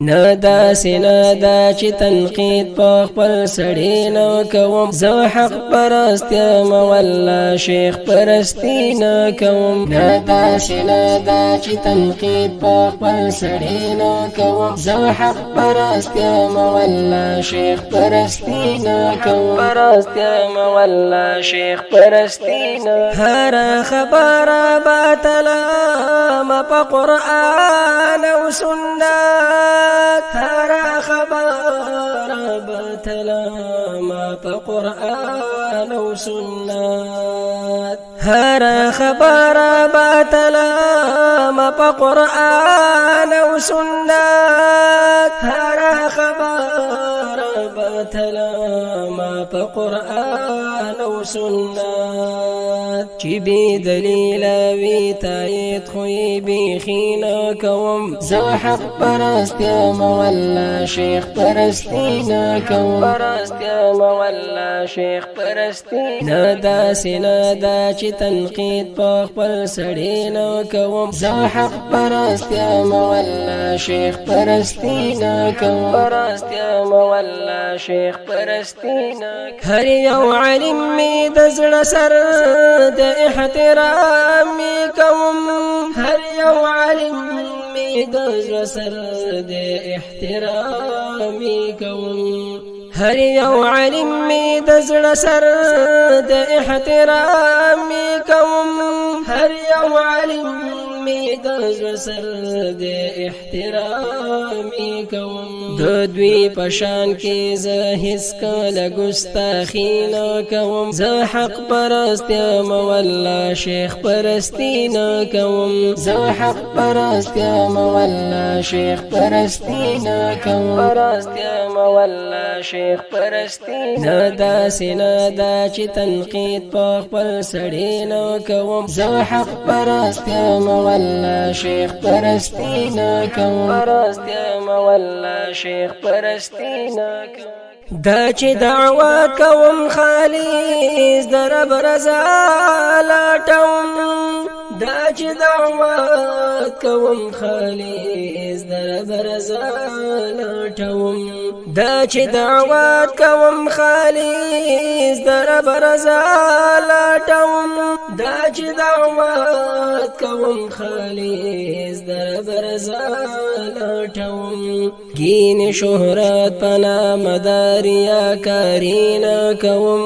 نه داسې نه دا چې تنقید په خپل سړی نه کوم، زه حق پرست یم والله شیخ پرستی نه کوم. نه داسې نه دا چې تنقید په خپل سړی نه کوم، زه حق پرست یم والله شیخ پرستی نه کوم. پرست یم والله شیخ پرستی نه. هر خبره باطله ما په قرآن او سنت، هر خبر باطله ما په قرآن او سنت، هر خبر باطله ما په قرآن او سنت، هر خبر باطله ما په قرآن او سنت. چې بی دلیل وی تایید خو یې بیخي نه کوم، زه حق پرست یم والله شیخ پرستی نه کوم. پرست یم والله شیخ پرستی نه. داسې نه دا چې تنقید په خپل سړی نه کوم، زه حق پرست یم والله شیخ پرستی نه کوم. پرست یم والله شیخ پرستی نه. هر یو عالم می د زړه سر د احترام کوم، هر یو عالم می د زړه سر د احترام کوم، هر یو عالم می د زړه سر د احترام کوم، هر یو عالم می د زړه سر د احترام کوم. د دوی پشان کې زه هیڅ کله ګستاخی نه کوم، زه حق پرست یم والله شیخ پرستی نه کوم. زه حق پرست یم والله شیخ پرستی نه کوم. پرست یم والله شیخ پرستی نه. داسې نه دا چې تنقید په خپل سړی نه کوم، زه حق پرست یم والله شیخ پرستی نه کوم. پرست یم والله شیخ پرستی نه کوم. دا چې دعوا کوم خالص د رب رضا لټوم، دا چې دعوا کوم خالص د رب رضا لټوم، دا چې دعوا کوم خالص د رب رضا لټوم، دا چې دعوا کوم خالص د رب رضا لټوم. گین شهرت پنا مداریا کارینا کوم،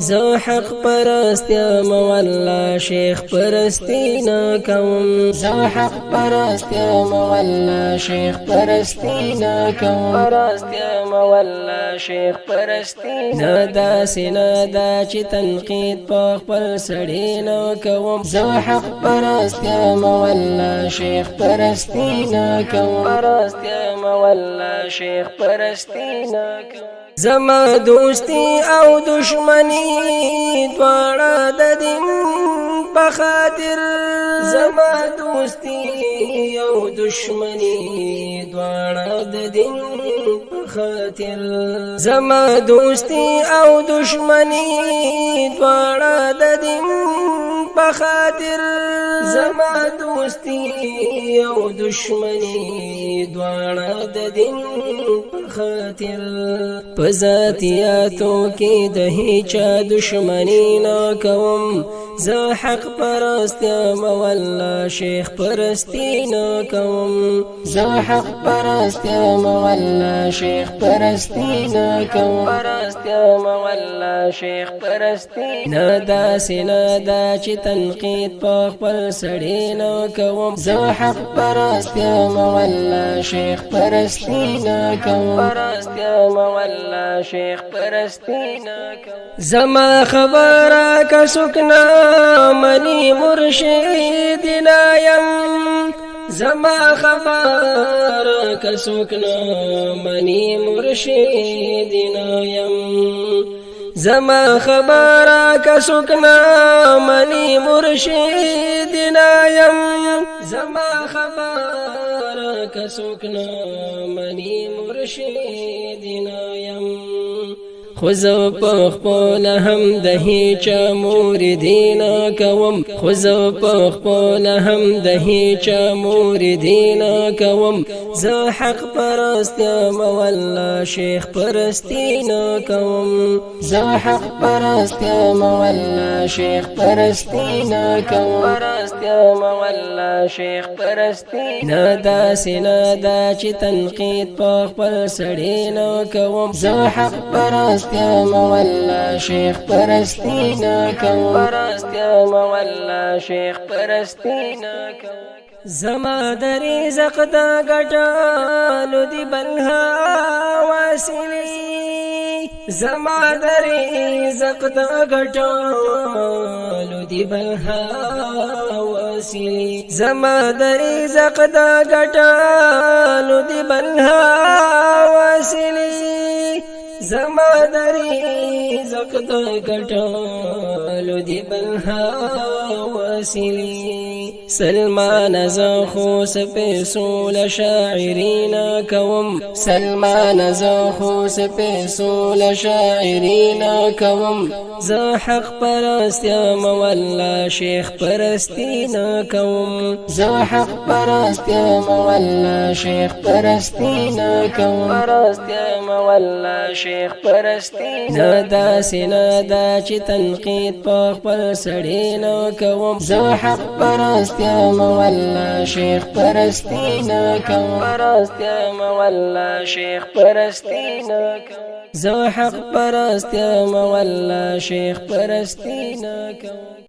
زه حق پرست یم والله شیخ پرستی نه کوم. زه حق پرست یم والله شیخ پرستی نه کوم. پرست یم والله شیخ پرستی نه. داسې نه دا چې تنقید په خپل سړی نه کوم، زه حق پرست یم والله شیخ پرستی نه کوم. پرست یم والله شیخ پرستی نه کوم. زما دوستی او دشمنی دواړه د دین په خاطر، زما دوستی او دشمنی دواړه د دین په خاطر، زما دوستی او دشمنی دواړه د دین په خاطر، زما دوستی او دشمنی دواړه د دین په خاطر. په ذاتیاتو کې د هیچا دشمنی نه کوم، زه حق پرست یم والله شیخ پرستی نه کوم. زه حق پرست یم والله شیخ پرستی نه کوم. پرست یم والله شیخ پرستی نه. داسې نه دا چې تنقید په خپل سړی نه کوم، زه حق پرست یم والله شیخ پرستی نه کوم. پرست یم والله شیخ پرستی نه کوم. زما خبره که څوک نه مني مرشد نه یم، زما خبره که څوک نه مني مرشد نه یم، زما خبره که څوک نه مني مرشد نه یم، زما خبره که څوک نه مني مرشد نه یم. خو زه په خپل هم د هیچا موریدین کوم، خو زه په خپل هم د هیچا موریدین کوم. زه حق پرست یم والله، شیخ پرستی نه کوم. زه حق پرست یم والله، شیخ پرستی نه کوم. پرست یم والله، شیخ پرستی نه. داسې نه دا چې تنقید په خپل سړی نه کوم. زه حق پرست یم والله، شیخ پرستی نه کوم. پرست یم والله، شیخ پرستی نه کوم. زما د رزق د ګټلو دی بلها وسیلې، زما د رزق د ګټلو دی بلها وسیلې، زما د رزق د ګټلو دی بلها وسیلې، زما د رزق د ګټلو دی بلها وسیلې. سلمان زه خو سپېسو له شاعرین کوم، سلمان زه خو سپېسو له شاعرین کوم. زه حق پرست یم والله، شیخ پرستی نه کوم. زه حق پرست یم والله، شیخ پرستی نه کوم. پرست یم والله، شیخ پرستی نه. داسې نه دا چې تنقید په خپل سړی نه کوم. زه حق پرست یم والله، شیخ پرستی نه کوم. پرست یم والله، شیخ پرستی نه کوم. زه حق پرست یم والله، شیخ پرستی نه کوم.